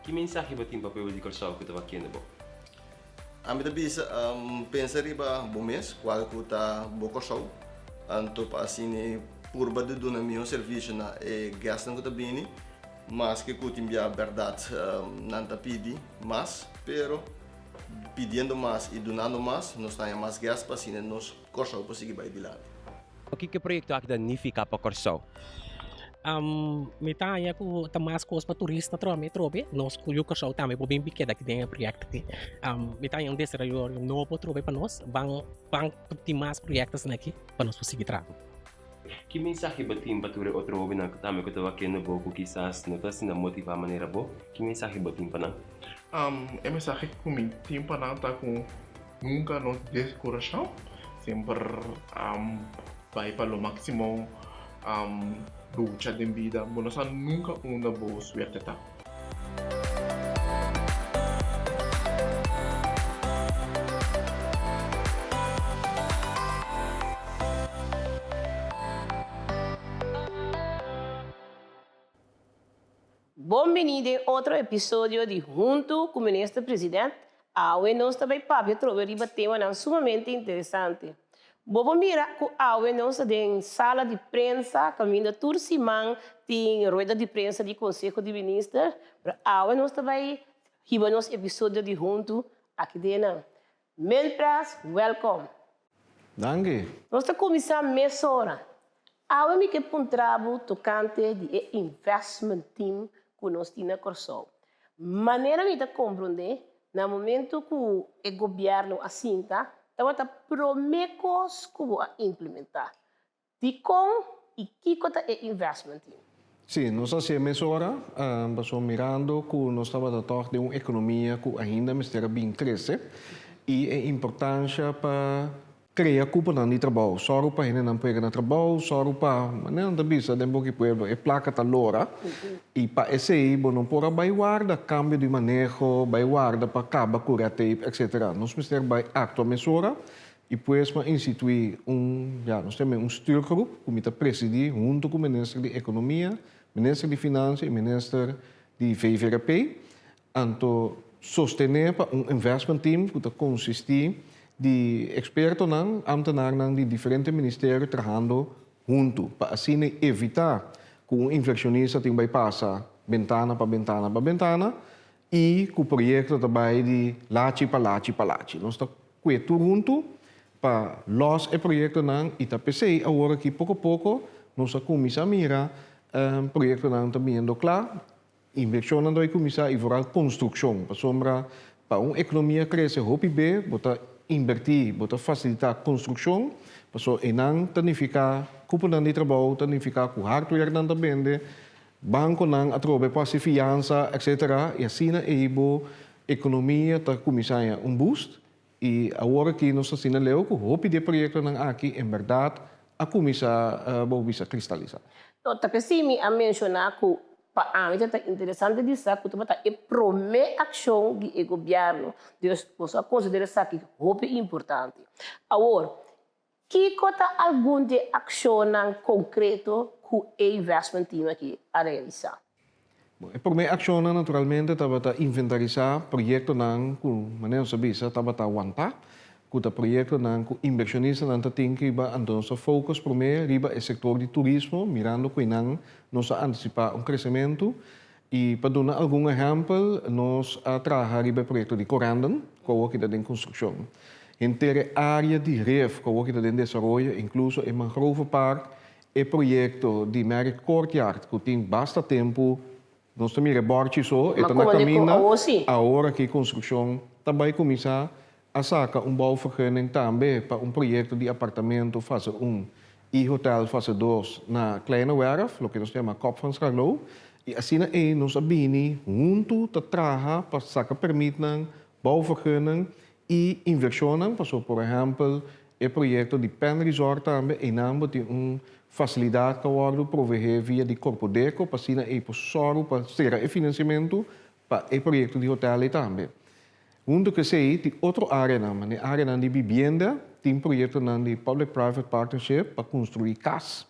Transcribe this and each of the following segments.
Ki mensahe bo tin pa pueblo di Kòrsou ku ta wakiendo bo? Ami ta bisa, pensa riba bo mes, kual ku ta bo Kòrsou, anto pa asina purba di duna mihó servisio na e guestnan ku ta bini, maske ku tin bia bèrdat nan ta pidi mas, pero pidiendo mas i dunando mas, nos ta haña mas guest pa asina nos Kòrsou por sigui bai dilanti. Kiko e proyekto aki ta nifiká pa Kòrsou? Mi ta haña ku ta mas kos pa turista trobe trobe. Nos ku yu Kòrsou tambe por bin keda aki den e proyekto aki. Mi ta haña un desaroyo nobo trobe pa nos. Ban ban tin mas proyekto asina aki pa nos por sigui traha. Ki mensahe bo tin pa tur e otro hóbennan ku tambe ku ta wakiendo bo ku kisas no ta asina motivá manera bo? Ki mensahe bo tin pa nan? E mensahe ku mi tin pa nan ta ku Nunka no deskurashá, semper bai pa lo máksimo, lucha den bida, bo no sa nunka unda bo suerte ta. Bon bini den otro episodio di Huntu ku Minister President. Awe nos ta bai papia trobe riba temanan sumamente interesante. Bo por mira ku awe nos ta den sala di prensa kaminda tur siman tin rueda di prensa di Konseho di Minister, pero awe nos ta bai hiba nos episodio di Huntu aki den nan. Minpres, welkom! Danki. Nos ta kuminsá mesora. Awe mi ke puntra bo tokante di e investment team ku nos tin na Kòrsou. Manera mi ta komprondé, na momentu ku e gobièrnu a sinta, tabata promé kos ku bo a implementá. Dikon i kiko ta e investment team? Sí, nos a hasié mesora, pasobra mirando ku nos tabata tòg den un ekonomia ku ainda mester a bin krese i e importansha pa krea kuponan di trabou, sòru pa hendenan por yega na trabou, sòru pa, manera nan ta bisa den boki pueblo, e plaka ta lora i pa esei bo no por a bai warda kambio di maneho, bai warda pa kaba ku red tape, etcetera. Nos mester bai aktua mesora I pues m'a instituí un, ya, nos ta yam'é un stuurgroep ku mi ta presidí huntu ku minister di Ekonomia, minister di Finansia i minister di VVRP. Anto sostené pa un investment team ku ta konsistí di ekspertonan, ámtenarnan di diferente ministerio trahando huntu pa asina evitá ku un invershonista tin bai pasa bentana pa bentana pa bentana i ku proyekto ta bai di lachi pa lachi pa lachi. Nos ta kue tur huntu pa lòs e proyektonan i ta p'esei awor aki poko poko nos a kuminsá mira proyektonan ta biniendo kla, invershonnan ta bai kuminsá i vooral konstrukshon pasobra pa un ekonomia krese hopi be bo ta inbertí, bo ta fasilitá konstrukshon pasobra einan ta nifiká kuponan di trabou, ta nifiká ku hardwarenan ta bende. Bankonan atrobe por hasi fiansa etcetera y asina ey bo economia ta cuminsa haña un boost y awor aki nos ta asina leu cu hopi di e proyectonan aki en berdad a cuminsa bo bisa cristalisa. No, ta p'esei mi a menciona cu pa ami ta ta interesante di sa cu tabata e prome accion di e gobierno, dus boso a considera esaki hopi importante. Awor, Kiko ta algun di e akshonnan konkreto ku e investment team aki a realisá? Bon, e promé akshonnan naturalmente tabata inventarisá proyektonan ku, manera nos a bisa, tabata wantá, ku ta proyektonan ku inbershonistanan ta tin riba, anto nos a focus promé riba e sektor di turismo, mirando ku einan nos a antisipá un kresementu. I pa duna algun ehèmpel, nos a traha riba e proyekto di Corendon, ku awor ki ta den konstrukshon. Henter e área di Rif, ku awor ki ta den desaroyo, inkluso e Mangrovepark, e proyekto di Marriott Courtyard, ku tin basta tempu nos ta mira e bòrchi so, e ta na kaminda, awor aki konstrukshon ta bai kuminsá. A saka un bouwvergunning tambe pa un proyekto di apartamento fase un i hotel fase dos na Kleine Werf, loke nos ta yama Kop van Scharloo. I asina ei nos a bini huntu ta traha pa saka permitnan, bouwvergunning i invershonnan, pasobra por ehèmpel e proyekto di Pen Resort tambe einan bo tin un fasilidat ku a wòrdu proveé via di Korpodeko pa asina ei por sòru pa sera e finansiamentu pa e proyekto di hotel ei tambe. Hunto ku esei tin otro áreanan, manera áreanan di bibienda, tin proyektonan di Public Private Partnership pa konstruí kas,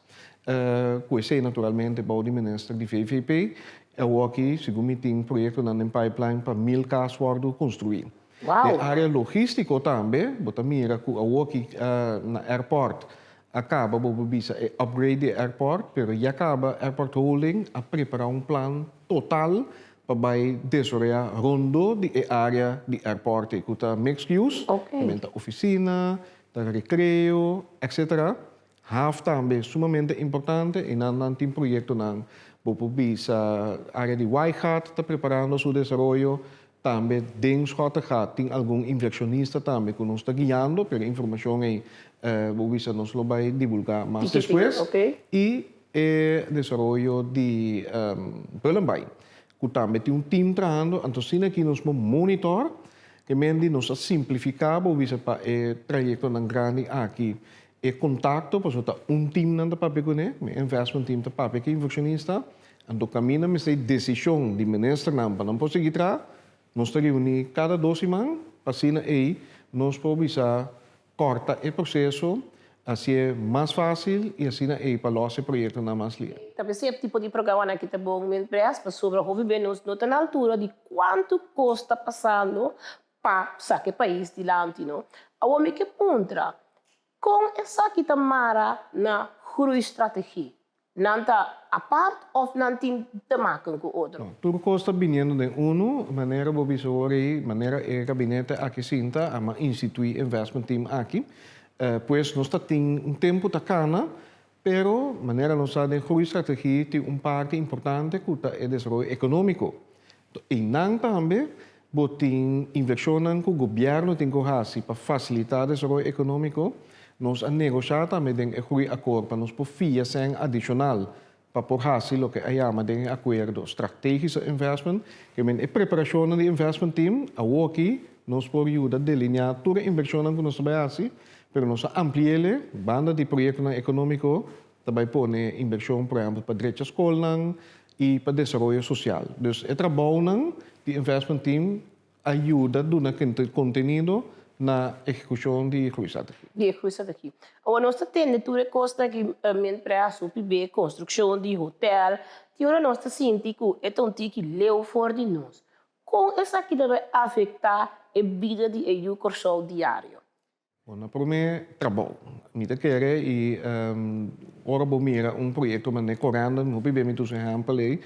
ku esei naturalmente bou di minister di VVP. Awoki, segun mi tin proyectonan den pipeline pa 1000 cas wordo construi. Wow. Den area logistico tambe, bo ta mira cu awoki na airport a caba bo por bisa e upgrade di e airport, pero ya caba Airport Holding a prepara un plan total pa bay desaroya rondo di e area di airport ey cu ta mixed use, Ok. ta oficina, ta recreo, etc. Haf tambe sumamente importante y nan nan tin proyectonan. Bo por bisa area di Waaigat ta preparando su desaroyo, tambe den Schottegat tin algun inversionista tambe cu nos ta guiando, pero e informacion ey bo bisa nos lo bay divulga mas despues. Y e desaroyo di Bullenbaai cu tambe tin un team trahando, anto asina aki nos por monitor, ke men di nos a simplifica bo bisa pa e trayectonan grandi aki. E kontakto, pasobra ta un tim nan ta papia kuné, mi investment team ta papia ku e invershonista, anto kaminda mester e desishon di ministernan pa nan por sigui traha, nos ta reuní kada dos siman pa asina ei nos por bisa kòrta e proseso, hasié mas fásil i asina ei pa lòs e proyektonan mas lihe. Ta p'esei e tipo di programanan aki ta bon mientras pasobra hopi be nos no ta na altura di kuantu kos ta pasando pa saka e pais dilanti no. Awor mi ke puntra, kon esaki ta mara na groeistrategie? Nan ta apart of nan tin te maken ku otro? No, tur kos ta biniendo den unu, manera bo bisa awor ei, manera e gabinete aki sinta, a man instituí investment team aki. Pues nos ta tin un tempu ta kana, pero manera nos sa den groeistrategie tin un parti importante ku ta e desaroyo ekonómiko. Einan tambe bo tin invershonnan ku gobièrnu tin ku hasi pa fasilitá desaroyo ekonómiko. Nos a negoshá tambe den e Groeiakkoord pa nos por fia sèn adishonal pa por hasi loke a yama den e akuerdo strategische investment. Ke men e preparashonnan di investment team awoki nos por yuda delineá tur e invershonnan ku nos ta bai hasi, pero nos a ampli'é banda di proyektonan ekonómiko ta bai pone invershon por ehèmpel pa drecha skolnan i pa desaroyo sosial. Dus e trabounan di investment team a yuda duna kontenido na ehekushon di groeistrategie. Di e groeistrategie. Awor nos ta tende tur e kosnan ki men prea hopi be, konstrukshon di hotel, tin ora nos ta sinti ku e ta un tiki leu for di nos. Kon esaki ta bai afektá e bida di e yu Kòrsou diario? Bo na prome trabou. Mi ta kere i ora bo mira un proyekto manera Corendon, hopi be mi ta usa ehèmpel ei,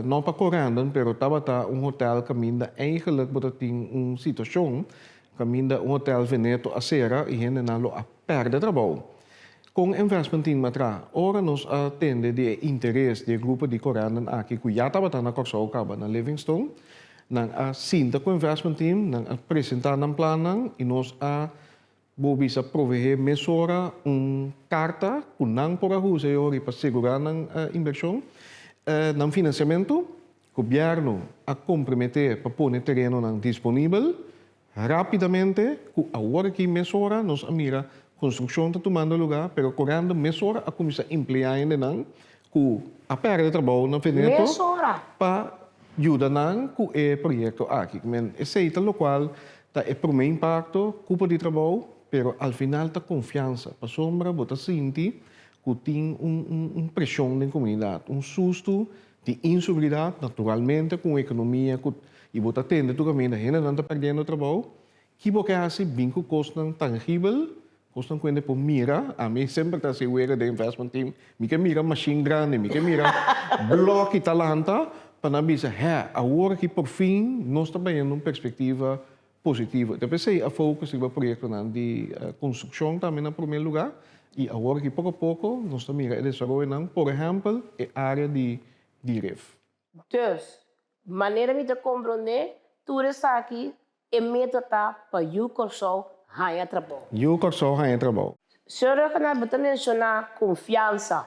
no pa Corendon pero tabata un hotel kaminda eigenlijk bo ta tin un situashon kaminda un hotel Veneto a sera i hendenan lo a pèrdè trabou. Kon investment team a traha? Ora nos a tende di e interes di e grupo di Corendon aki ku ya tabata na Kòrsou kaba na Livingstone, Nan a sinta ku investment team, nan a presentá nan plannan i nos a bo bisa proveé mesora un karta ku nan por a usa e ora pa segurá nan invershon. Nan finansiamentu, gobièrnu a komprometé pa pone terenonan disponibel rápidamente ku awor aki mesora nos a mira konstrukshon ta tumando lugá pero korando mesora a kuminsá empleá hendenan ku a pèrdè trabou na Veneto pa yuda nan ku e proyekto aki. Men esei ta lokual ta e promé impakto, kupo di trabou, pero al final ta konfiansa, pasobra bo ta sinti ku tin un un preshon den komunidat, un sustu di inseguridat, naturalmente ku un ekonomia ku i bo ta tende tur kaminda hendenan ta pèrdiendo trabou, ki bo ke hasi? Bin ku kosnan tangibel Kosnan ku hende por mira, ami semper ta hasi wega den investment team, mi ke mira mashin grandi, mi ke mira bloki ta lanta pa nan bisa, hè, awor aki por fin nos ta bayendo un perspektiva positivo. Ta p'esei a focus riba proyektonan di konstrukshon tambe na promé lugá i awor aki poko a poko nos ta mira e desaroyonan, por ehèmpel e área di di ref. Dus, manera mi ta komprondé tur esaki E meta ta pa yu Kòrsou haña trabou. Yu Kòrsou haña trabou. Señor Rhuggenaath, bo ta menshoná konfiansa.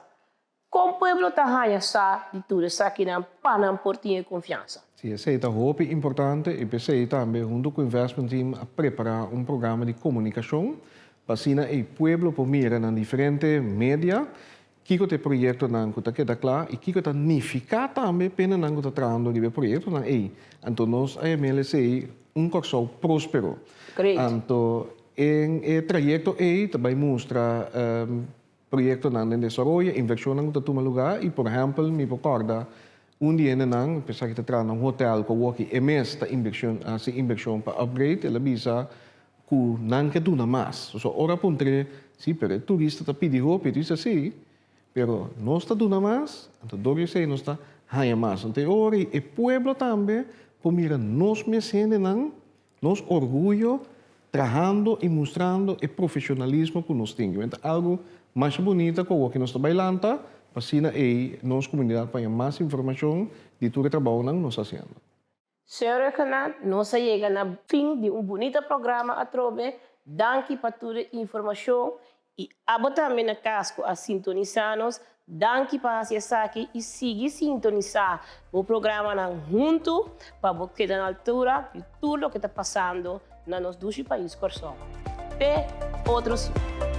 Kon pueblo ta haña sa di tur esakinan pa nan por tin e konfiansa? Sí, esei ta hopi importante i p'esei tambe huntu ku Investment Team a prepará un programa di komunikashon pa asina ei pueblo por mira na diferente media Kiko ta e proyektonan ku ta keda kla i kiko ta nifiká tambe p'endenan ku ta trahando riba e proyektonan ei? Anto nos a yam'el esei un Kòrsou próspero. Great. Anto en e trayekto ei ta bai mustra proyektonan den desaroyo, invershonnan ku ta tuma lugá i por ehèmpel mi por kòrda. Un di hendenan, apesar ku ta traha na un hotel ku awor e mes ta invershon, hasi invershon pa upgrade, el a bisa ku nan ke duna mas. So ora puntr'é, si, pero e turista ta pidi hopi, e turista si, pero nos ta duna mas, anto dor di esei nos ta haña mas. Anto e ora ei e pueblo tambe por mira nos mes hendenan, nos orguyo, trahando i mustrando e profesionalismo ku nos tin. Ta algu masha bunita ku awor ku nos ta bai lanta, pa asina ei nos komunidat por haña mas informashon di tur e trabounan nos ta hasiendo. Señor Rhuggenaath, nos a yega na fin di un bunita programa atrobe. Danki pa tur e informashon i abo tambe na kas ku a sintonisá nos. Danki pa hasi esaki i sigui sintonisá bo programanan huntu pa bo keda na altura di tur loke ta pasando na nos dushi pais Kòrsou. Te otro siman.